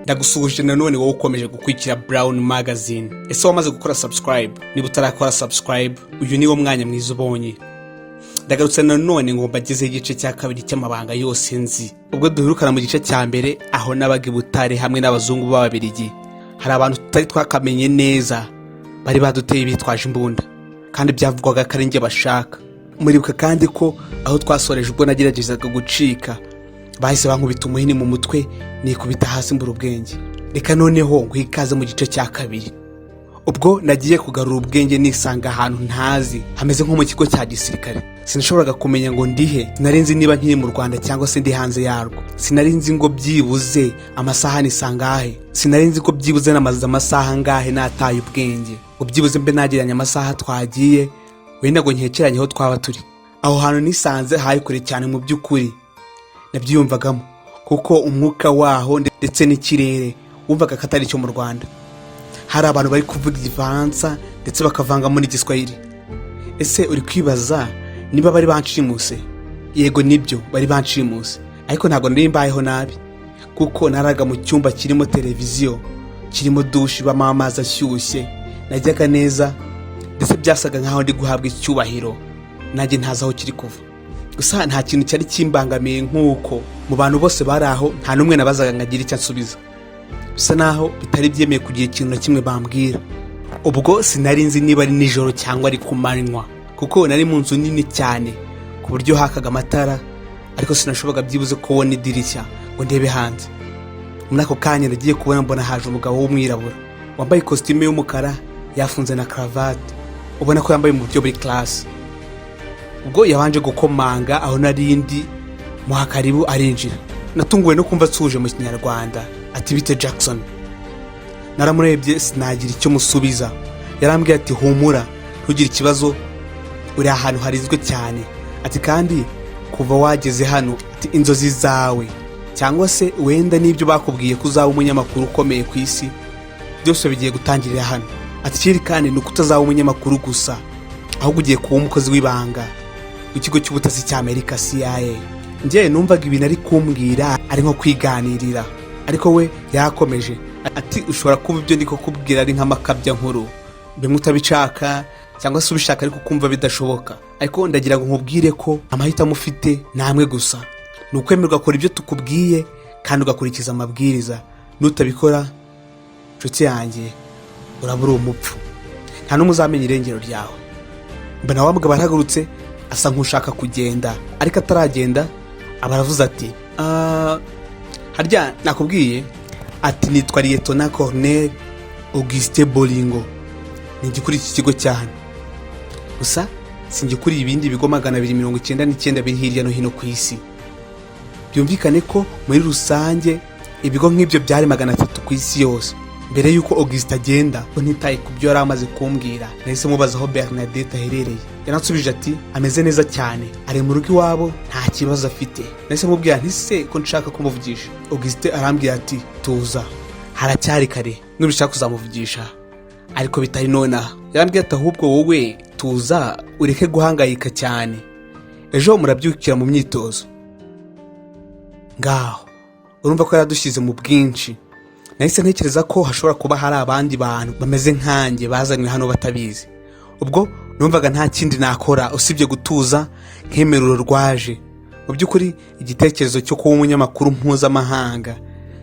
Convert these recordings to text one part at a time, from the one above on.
Ndagusuhuje nanone wowe ukomeje gukurikira Brown Magazine. Ese wamaze gukora subscribe? Niba utarakora subscribe, uyu niwo mwanya mwiza ubonye. Ndagarutse nanone ngo mbagezeho igice cya kabiri cy'amabanga yose nzi. Ubwo duherukana mu gice cya mbere, aho nabaga i Butare hamwe n'abazungu b'Ababirigi, hari abantu tutari twakamenye neza bari baduteye bitwaje imbunda, kandi byavugwaga ko ari njye bashaka. Muribuka kandi ko aho twasoreje, ubwo nageragezaga gucika, bahise bankubita umuhini mu mutwe, nikubita hasi mbura ubwenge. Reka noneho nguhe ikaze mu gice cya kabiri. Ubwo nagiye kugarura ubwenge, nisanga ahantu ntazi hameze nko mu kigo cya gisirikare. Sinashoboraga kumenya ngo ndihe. Sinari nzi niba nkiri mu Rwanda cyangwa se ndi hanze yarwo. Sinari nzi ngo byibuze amasaha ni sangahe. Sinari nzi ko byibuze namaze amasaha angahe nataye ubwenge, ngo byibuze mbe nagereranya amasaha twagiye, wenda ngo nkekeranye aho twaba turi. Aho hantu nisanze hari kure cyane. Mu by'ukuri nabyiyumvagamo, kuko umwuka waho ndetse n'ikirere wumvaga ko atari icyo mu Rwanda. Hari abantu bari kuvuga Igifaransa ndetse bakavangamo n'Igiswahili. Ese uri kwibaza niba bari banshimuse? Yego, nibyo, bari banshimuse, ariko ntabwo nari mbayeho nabi, kuko naraga mu cyumba kirimo televiziyo, kirimo douche ibamo amazi ashyushye. Najyaga neza, ndetse byasaga nkaho ndi guhabwa icyubahiro nanjye ntazi aho kiri kuva. Gusa nta kintu cyari kimbangamiye, nk'uko mu bantu bose bari aho nta n'umwe nabazaga ngo agire icyo ansubiza. Bisa naho bitari byemeye kugira ikintu na kimwe bambwira. Ubwo sinari nzi niba ari nijoro cyangwa ari ku manywa, kuko nari mu nzu nini cyane ku buryo hakaga amatara, ariko sinashoboraga byibuze kubona idirishya ngo ndebe hanze. Muri ako kanya nagiye kubona mbona haje umugabo w'umwirabura wambaye ikositimu y'umukara, yafunze na karavate, ubona ko yambaye mu buryo buri classe. Ubwo yabanje gukomanga aho narindi, muha karibu, arinjira. Natunguwe no kumva atuje mu Kinyarwanda ati: "Bite, Jackson?" Naramurebye sinagira icyo musubiza. Yarambwiye ati: "Humura, ntugire ikibazo, uri ahantu harinzwe cyane." Ati: "Kandi kuva wageze hano," ati, "inzozi zawe cyangwa se wenda n'ibyo bakubwiye ko uzaba umunyamakuru ukomeye ku isi, byose bigiye gutangirira hano." Ati: "Ikindi kandi ni uko utazaba umunyamakuru gusa, ahubwo ugiye kuba umukozi w'ibanga w'ikigo cy'ubutasi cy'Amerika, CIA." Njye numvaga ibintu ari kumbwira ari nko kwiganirira, ariko we yakomeje ati: "Ushobora kuba ibyo ndi kukubwira ari nk'amakabya nkuru, bimwe utabishaka cyangwa se ubishaka ariko ukumva bidashoboka, ariko ndagira ngo nkubwire ko amahitamo ufite ni amwe gusa, ni ukwemera ugakora ibyo tukubwiye kandi ugakurikiza amabwiriza. Nutabikora, nshuti yanjye, uraba uri umupfu, nta n'umwe uzamenya irengero ryawe." Mbona wa mugabo arahagurutse, asa nk'ushaka kugenda, ariko ataragenda aba aravuze ati: "Ah, harya nakubwiye?" Ati: "Nitwa Lieutenant Colonel Auguste Bolingo, ni kuri iki kigo cyane gusa, sinjye ibindi bigo 299 biri hirya no hino ku isi." Byumvikane ko muri rusange ibigo nk'ibyo byari 300 ku isi yose. Mbere y'uko Augustin agenda, ko ntitaye ku byo yari amaze kumbwira, nahise mubaza aho Bernadette aherereye. Yaransubije ati: "Ameze neza cyane, ari mu rugo iwabo, nta kibazo afite." Nahise mubwira nti: "Se ko nshaka kumuvugisha?" Augustin arambwira ati: "Tuza, haracyari kare, nubishaka kuzamuvugisha ariko bitari nonaha." Yarambwiye ati: "Ahubwo wowe tuza, ureke guhangayika cyane, ejo murabyukira mu myitozo." Ngaho urumva ko yaradushyize mu bwinshi. Nahise ntekereza ko hashobora kuba hari abandi bantu bameze nkanjye bazanywe hano batabizi. Ubwo numvaga nta kindi nakora usibye gutuza nkemera uru rwaje. Mu by'ukuri igitekerezo cyo kuba umunyamakuru mpuzamahanga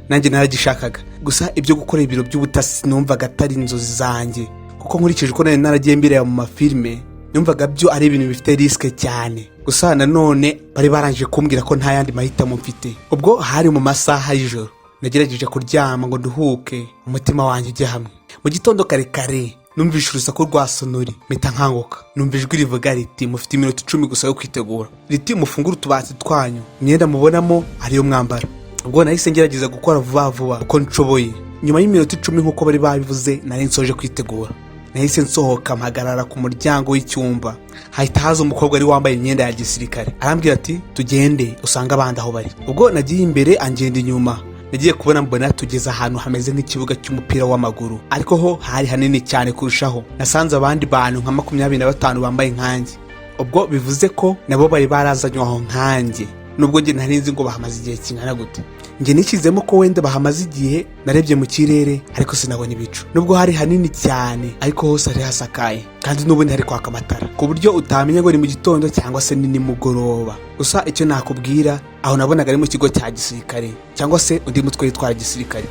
nanjye naragishakaga, gusa ibyo gukora ibiro by'ubutasi numvaga atari inzozi zanjye, kuko nkurikije uko nari naragiye mbireba mu mafilime, numvaga byo ari ibintu bifite risque cyane. Gusa nanone bari barangije kumbwira ko nta yandi mahitamo mfite. Ubwo hari mu masaha y'ijoro, nagerageje kuryama ngo nduhuke, umutima wanjye ujye hamwe. Mu gitondo kare kare numvise urusaku rwa sonnerie, mpita nkanguka. Numva ijwi rivuga riti: "Mufite iminota 10 gusa yo kwitegura." Riti: "Mufungure utubati twanyu, imyenda mubonamo ariyo mwambara." Ubwo nahise ngerageza gukora vuba vuba uko nshoboye. Nyuma y'iminota 10, nk'uko bari babivuze, nari nsoje kwitegura. Nahise nsohoka, mpagarara ku muryango w'icyumba, hahita haza umukobwa wari wambaye imyenda ya gisirikare, arambwira ati: "Tugende usange abandi aho bari." Ubwo nagiye imbere, angenda inyuma. Nagiye kubona mbona tugeze ahantu hameze nk'ikibuga cy'umupira w'amaguru, ariko ho hari hanini cyane kurushaho. Nasanze abandi bantu nka 25 bambaye nkanjye. Ubwo bivuze ko nabo bari barazanywe aho nkanjye. Nubwo njye ntari nzi ngo bahamaze igihe kingana gute, njye nishyizemo ko wenda bahamaze igihe. Narebye mu kirere ariko sinabona ibicu, nubwo hari hanini cyane, ariko hose hari hasakaye kandi n'ubundi hari kwaka amatara ku buryo utamenya ngo ni mu gitondo cyangwa se ni nimugoroba. Gusa icyo nakubwira, aho nabonaga ari mu kigo cya gisirikare cyangwa se undi mutwe witwara gisirikare.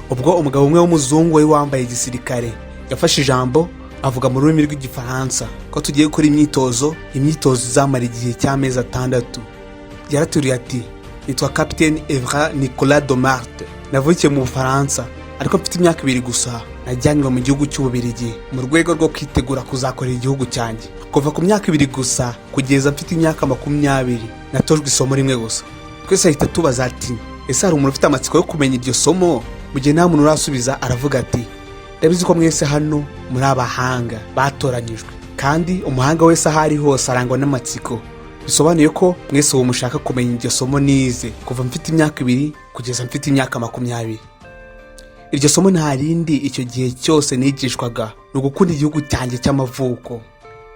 Ubwo umugabo umwe w'umuzungu wari wambaye igisirikare yafashe ijambo, avuga mu rurimi rw'Igifaransa ko tugiye gukora imyitozo, imyitozo izamara igihe cy'amezi 6. Yaraturiye ati: "Nitwa Capitaine Evra Nicolas Domarte. Navukiye mu Bufaransa, ariko mfite imyaka 2 gusa najyanywe mu gihugu cy'Ububirigi mu rwego rwo kwitegura kuzakorera igihugu cyanjye. Kuva ku myaka 2 gusa kugeza mfite imyaka 20 natojwe isomo rimwe gusa." Twese ahita tubaza ati: "Ese hari umuntu ufite amatsiko yo kumenya iryo somo?" Mu gihe nta muntu urasubiza, aravuga ati: "Ndabizi ko mwese hano muri abahanga batoranyijwe, kandi umuhanga wese aho ari hose arangwa n'amatsiko. Bisobanuye ko mwese ubu mushaka kumenya iryo somo nize kuva mfite imyaka 2 kugeza mfite imyaka 20. Iryo somo nta rindi icyo gihe cyose nigishwaga, ni ugukunda igihugu cyanjye cy'amavuko,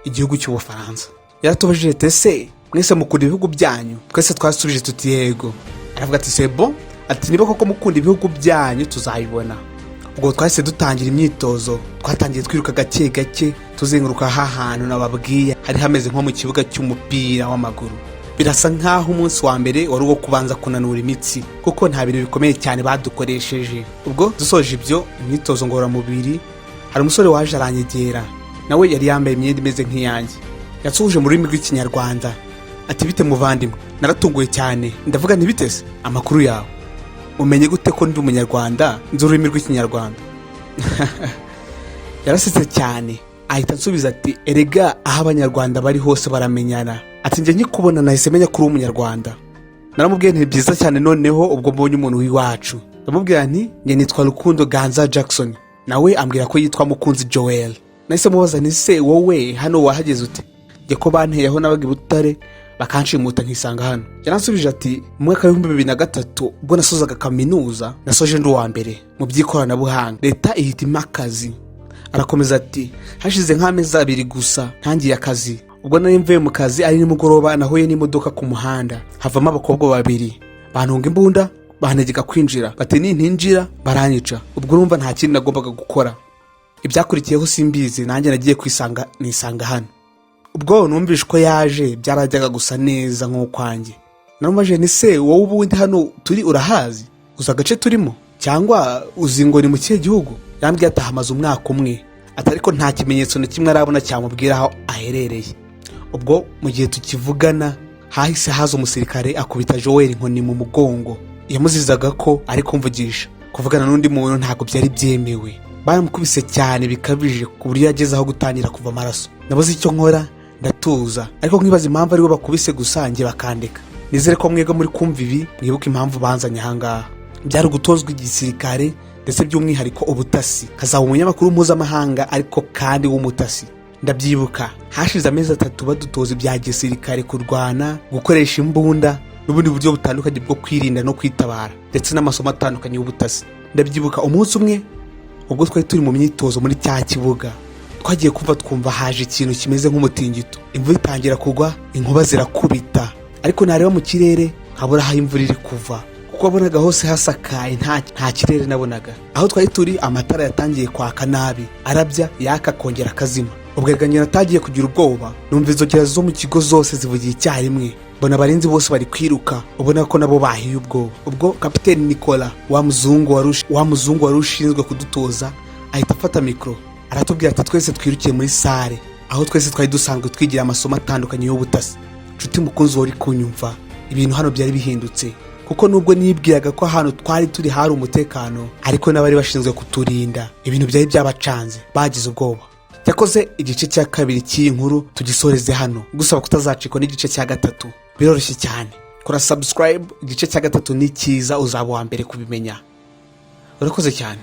igihugu cy'Ubufaransa." Yaratubajije ati: "Ese mwese mukunda ibihugu byanyu?" Twese twasubije tuti: "Yego." Aravuga ati: "C'est bon." Ati: "Niba koko mukunda ibihugu byanyu, tuzabibona." Ubwo twahise dutangira imyitozo. Twatangiye twiruka gake gake, tuzenguruka ha hantu nababwiye hari hameze nko mu kibuga cy'umupira w'amaguru. Birasa nk'aho umunsi wa mbere wari uwo kubanza kunanura imitsi, kuko nta bintu bikomeye cyane badukoresheje. Ubwo dusoje ibyo imyitozo ngororamubiri, hari umusore waje aranyegera, nawe yari yambaye imyenda imeze nk'iyanjye. Yasuhuje mu rurimi rw'Ikinyarwanda ati: "Bite muvandimwe?" Naratunguwe cyane, ndavuga nti: "Bite se, amakuru yawe? Umenye gute ko ndi Umunyarwanda, nzi ururimi rw'Ikinyarwanda?" Yarasetse cyane, ahita ansubiza ati: "Erega aho Abanyarwanda bari hose baramenyana." Ati: "Njye nkikubona nahise menya ko uri Umunyarwanda." Naramubwiye nti: "Byiza cyane, noneho ubwo mbonye umuntu w'iwacu." Ndamubwira nti: "Njye nitwa Rukundo Ganza Jackson." Nawe ambwira ko yitwa Mukunzi Joel. Nahise mubaza nti: "Se wowe hano wahageze ute? Njye ko banteye aho nabaga i Butare, bakanshimuta nkisanga hano?" Yaransubije ati: "Mu mwaka wa 2003, ubwo nasozaga kaminuza, nasoje ndi uwa mbere mu by'ikoranabuhanga, leta ihita impa akazi." Arakomeza ati: "Hashize nk'amezi 2 gusa ntangiye akazi. Ubwo nari mvuye mu kazi ari nimugoroba, nahuye n'imodoka ku muhanda, havamo abakobwa babiri, bantunga imbunda, bantegeka kwinjira, bati nintinjira baranyica. Ubwo urumva nta kindi nagombaga gukora. Ibyakurikiyeho simbizi, nanjye nagiye kwisanga nisanga hano." Ubwo numvise ko yaje byarajyaga gusa neza nk'ukwanjye. Naramubajije nti: "Se wowe ubundi hano turi urahazi? Uzi agace turimo, cyangwa uzi ngo ni mu kihe gihugu?" Yambwiye ati ahamaze umwaka umwe, ati ariko nta kimenyetso na kimwe arabona cyamubwira aho aherereye. Ubwo mu gihe tukivugana, hahise haza umusirikare, akubita Joel inkoni mu mugongo. Yamuzizaga ko ari kumvugisha. Kuvugana n'undi muntu ntabwo byari byemewe. Baramukubise cyane bikabije, ku buryo yageze aho gutangira kuva amaraso. Nabuze icyo nkora, ndatuza, ariko nkibaza impamvu aribo bakubise gusa, njye bakandika. Nizere ko mwebwe muri kumva ibi mwibuka impamvu banzanye ahangaha. Byari ugutozwa igisirikare, ndetse by'umwihariko ubutasi, nkazaba umunyamakuru mpuzamahanga ariko kandi w'umutasi. Ndabyibuka, hashize amezi 3 badutoza ibya gisirikare, kurwana, gukoresha imbunda n'ubundi buryo butandukanye bwo kwirinda no kwitabara, ndetse n'amasomo atandukanye y'ubutasi. Ndabyibuka, umunsi umwe ubwo twari turi mu myitozo muri cya kibuga, twagiye kumva twumva haje ikintu kimeze nk'umutingito, imvura itangira kugwa, inkuba zirakubita, ariko nareba mu kirere nkabura aho imvura iri kuva, kuko wabonaga hose hasakaye, nta kirere nabonaga. Aho twari turi amatara yatangiye kwaka nabi, arabya yaka akongera akazima. Ubwo erega natangiye kugira ubwoba, numva inzogera zo mu kigo zose zivugiye icyarimwe, mbona abarinzi bose bari kwiruka, ubona ko nabo bahiye ubwoba. Ubwo Kapiteni Nicola, wa muzungu wari ushinzwe kudutoza, ahita afata mikoro, aratubwira ati twese twirukiye muri salle aho twese twari dusanzwe twigira amasomo atandukanye y'ubutasi. Nshuti mukunzi wari kunyumva, ibintu hano byari bihindutse, kuko nubwo nibwiraga ko ahantu twari turi hari umutekano, ariko n'abari bashinzwe kuturinda ibintu byari byabacanze, bagize ubwoba. Yakoze igice cya kabiri cy'iyi nkuru tugisoreze hano, gusaba kutazacikwa n'igice cya gatatu. Biroroshye cyane, kora subscribe. Igice cya gatatu ni cyiza, uzaba uwa mbere kubimenya. Urakoze cyane.